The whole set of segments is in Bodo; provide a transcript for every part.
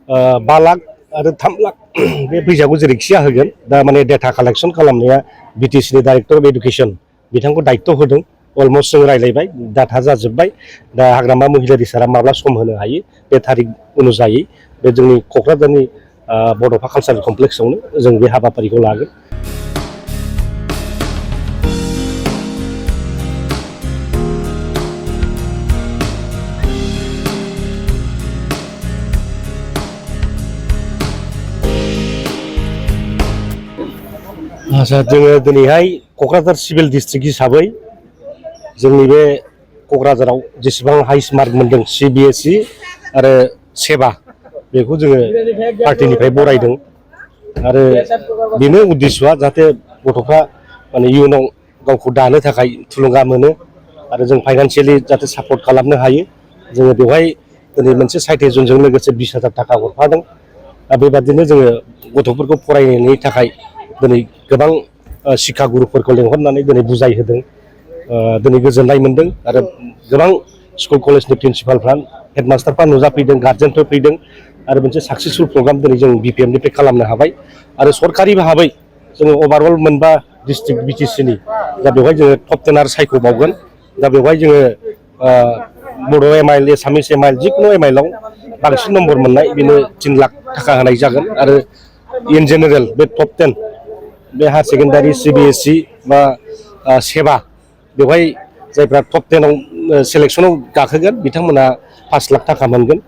5 लाख आरो 3 लाख बे फैसाखौ जेरैखिया होगोन दा माने डेटा कालेक्शन खालामनाया बिटिसिनि डाइरेक्टर अफ एडुकेशन बिथांखौ दायित्व होदों अलमोस्ट जों रायलायबाय डाटा जाजोब्बाय दा हाग्रामा महिलारि सारा माब्ला सम होनो हायो बे थारिख अनुजायै बे जोंनि क'क्राझारनि बड'फा कालचारेल कमप्लेक्सआवनो जों बे हाबाफारिखौ लागोन। आच्छा जोङो दिनैहाय क'क्राझार सिभिल डिस्ट्रिक्ट हिसाबै जोंनि बे क'क्राझाराव जेसेबां हाइस्ट मार्क मोनदों CBSE आरो सेबा बेखौ जोङो पार्टिनिफ्राय बरायदों आरो बेनो उद्देश्यआ जाहाथे गथ'फ्रा माने इयुनाव गावखौ दानो थाखाय थुलुंगा मोनो आरो जों फाइनान्सियेलि जाहाथे सापर्ट खालामनो हायो जोङो बेवहाय दिनै मोनसे साइटेसनजों लोगोसे 20,000 थाखा हरफादों दा बेबादिनो जोङो गथ'फोरखौ फरायनायनि थाखाय दिनै गोबां शिक्षा गुरुफोरखौ लेंहरनानै दिनै बुजायहोदों दिनै गोजोननाय मोनदों आरो गोबां स्कुल कलेजनि प्रिन्सिपालफ्रा हेडमास्टारफ्रा नुजाफैदों गार्जेनफोर फैदों आरो मोनसे साक्सेसफुल प्रग्राम दिनै जों BPM निफ्राय खालामनो हाबाय आरो सरकारि भाबै जोङो ओभारअल मोनबा डिस्ट्रिक्ट बिटिसिनि दा बेवहाय जोङो टप 10 आरो सायख'बावगोन दा बेवहाय जोङो बड' MIL एसामिस MIL जिखुनु MILआव बांसिन नम्बर मोननाय बेनो 3 लाख थाखा होनाय जागोन आरो इन जेनेरेल बे टप 10 बे हायार सेकेन्डारि CBSE बा सेबा बेवहाय जायफ्रा टप 10आव सेलेक्सनाव गाखोगोन बिथांमोना 5 लाख थाखा मोनगोन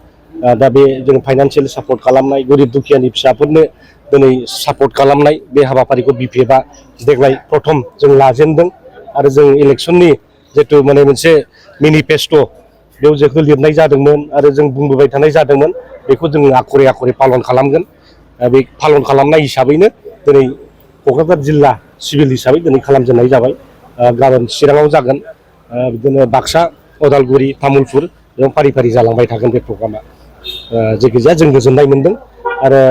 दा बे जों फाइनान्सियेल सापर्ट खालामनाय गरिब दुखियानि फिसाफोरनो दिनै सापर्ट खालामनाय बे हाबाफारिखौ BPFआ देग्लाय प्रथम जों लाजेनदों आरो जों इलेक्सननि जितु माने मोनसे मेनिफेस्ट' बेयाव जोंखौ लिरनाय जादोंमोन आरो जों बुंबोबाय थानाय जादोंमोन बेखौ जों आखरे आखरे पालन खालामगोन बे पालन खालामनाय हिसाबैनो दिनै क'क्राझार जिल्ला सिभिल हिसाबै दिनै खालामजेननाय जाबाय गाबोन चिराङाव जागोन बिदिनो बाक्सा उदालगुरि तामुलपुर बेयाव फारि फारि जालांबाय थागोन बे प्रग्रामा जायखिजाया जों गोजोननाय मोनदों आरो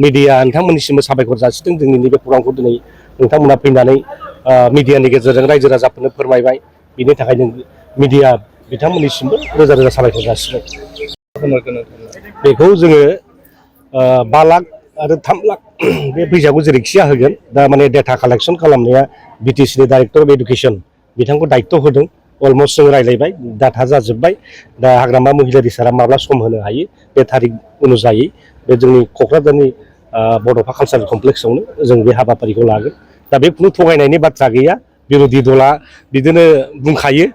मिडिया नोंथांमोननिसिमबो साबायखर जासिदों दिनैनि बे प्रग्रामखौ दिनै नोंथांमोना फैनानै मिडियानि गेजेरजों रायजो राजाफोरनो फोरमायबाय बिनि थाखाय जों मिडिया बिथांमोननिसिमबो रोजा रोजा साबायखर जासिबाय बेखौ जोङो 5 लाख आरो 3 लाख बे फैसाखौ जेरैखिया होगोन दा माने डेटा कालेक्शन खालामनाया बिटिसिनि डाइरेक्टर अफ एडुकेशन बिथांखौ दायित्व होदों अलमोस्ट जों रायलायबाय डाटा जाजोब्बाय दा हाग्रामा महिलारि सारा माब्ला सम होनो हायो बे थारिख अनुजायै बे जोंनि क'क्राझारनि बड'फा कालचारेल कमप्लेक्सआवनो जों बे हाबाफारिखौ लागोन दा बे खुनु थगायनायनि बाथ्रा गैया बिर'धि दला बिदिनो बुंखायो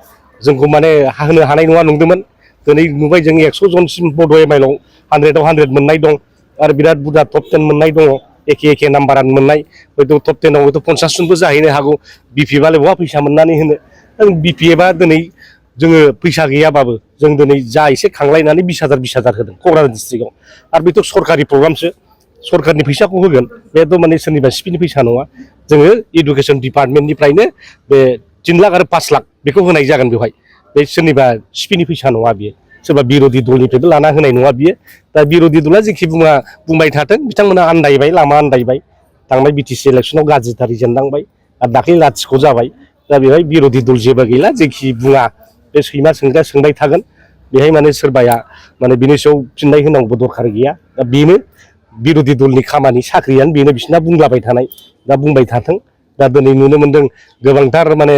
जोंखौ माने होनो हानाय नङा नंदोंमोन दिनै नुबाय जों 100 जनसिम बड' MILआव 100आव 100 मोननाय दं आरो बिराद बुरजा टप 10 मोननाय दङ एखे नाम्बारानो मोननाय हयथ' टप 10आव हयथ' 50 जनबो जाहैनो हागौ BPFआलाय बहा फैसा मोननानै होनो BPFआ दिनै जोङो फैसा गैयाबाबो जों दिनै जा एसे खांलायनानै 20,000 होदों क'क्राझार डिस्ट्रिक्टआव आरो बेथ' सरकारि प्रग्रामसो सरकारनि फैसाखौ होगोन बेथ' माने सोरनिबा सिपिनि फैसा नङा जोङो इडुकेसन डिपार्टमेन्टनिफ्रायनो बे 3 लाख आरो 5 लाख बेखौ होनाय जागोन बेवहाय बे सोरनिबा सिपिनि फैसा नङा बियो सोरबा बिर'धि दलनिफ्रायबो लाना होनाय नङा बियो दा बिर'धि दला जेखि बुंबाय थाथों बिथांमोना आन्दायबाय लामा आन्दायबाय थांनाय BTC इलेक्सनाव गाज्रिथार जेननांबाय आरो दाख्लै लाथिख' जाबाय दा बेवहाय बिर'धि दल जेबो गैला जेखि बुङा बे सैमा सोंग्राया सोंबाय थागोन बेहाय माने सोरबाया माने बिनि सायाव फिननाय होनांगौ दरखार गैया दा बेनो बिर'धि दलनि खामानि साख्रियानो बेनो बिसिना बुंलाबाय थानाय दा बुंबाय थाथों दा दिनै नुनो मोनदों गोबांथार माने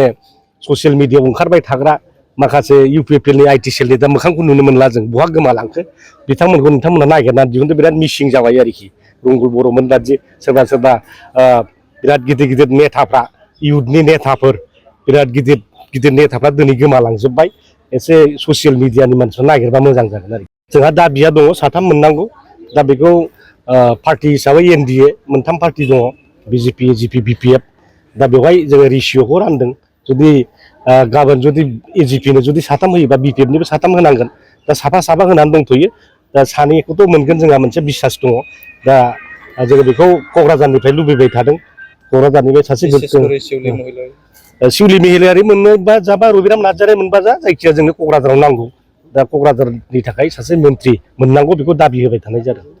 ससियेल मिडियाआव ओंखारबाय थाग्रा माखासे UPFLनि IT सेलनि दा मोखांखौ नुनो मोनला जों बहा गोमालांखो बिथांमोनखौ नोंथांमोना नागिरनानै दिहुननो बिराद मिसिं जाबाय आरोखि रुंगुल बर'मोन बादि सोरबा बिराद गिदिर नेताफ्रा इउथनि नेताफोर बिराद गिदिर नेताफ्रा दिनै गोमालांजोब्बाय एसे ससियेल मिडियानि मानसिफ्रा नागिरबा मोजां जागोन आरो जोंहा दाबिया दङ 3 मोननांगौ दा बेखौ पार्टि हिसाबै NDA 3 पार्टि दङ BJP AGP BPF दा बेवहाय जोङो रेसिय'खौ रानदों जुदि गाबोन जुदि AGPनो जुदि 3 होयोबा BPFनिबो 3 होनांगोन दा साफा होनानै दंथ'यो दा 2खौथ' मोनगोन जोंहा मोनसे बिसास दङ दा जोङो बेखौ क'क्राझारनिफ्राय लुबैबाय थादों क'क्राझारनिफ्राय सासे सिउलि महिलारि मोनोबा जाबा रबिराम नार्जारि मोनबा जायखिया जोंनो क'क्राझाराव नांगौ दा क'क्राझारनि थाखाय सासे मन्थ्रि मोननांगौ बेखौ दाबि होबाय थानाय जादों।